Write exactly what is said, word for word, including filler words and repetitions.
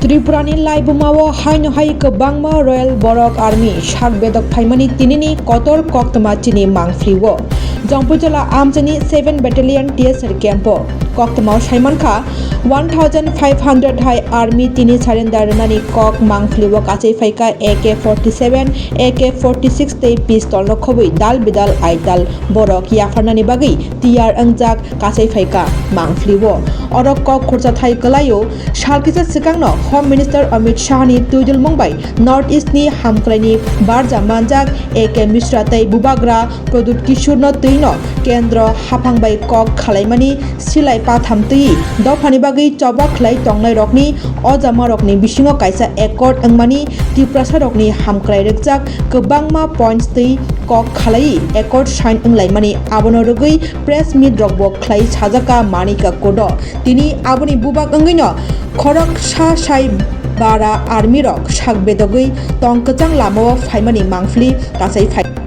Tripurani laibumao haino hai kwbangma Royal Borok Army sak bedok phaimani tinini kotor koktwma chini mangphlio. Jongpui jila amchaini seven Battalion T S R camp o koktwmao saimankha, one thousand five hundred hai army tini surrender rwnani kok mangphlio kachai phaikha A K forty seven, A K forty six tei pistol no khobwi dal bidal aital borok yapharnani bagwi tiyar wngjak kachai phaikha mangphlio. Oro kok khurchathai kwlaio. Sal kisa swkangno Home Minister Amit Shahni twidulmung bai North East ni hamkraini barja manjak A K Mishra tei Bubagra Pradyut Kishore no twino kendro haphang bai kok khalaimani silai patham twi dophani bagwi choba khlai tongnai rokni o jama rokni bisingo kaisa accord wngmani Tiprasa rokni hamkrai rwkjak kwbangma points twi kok khalai accord sign wnglaimani abono rwgwi press meet rokbo khlai sajaka Manika Kodo. Tini aboni bubak wngwino khoroksa sai bara army rok sak bedogwi tong kwchang lamao phaimani mangphli kachai phai.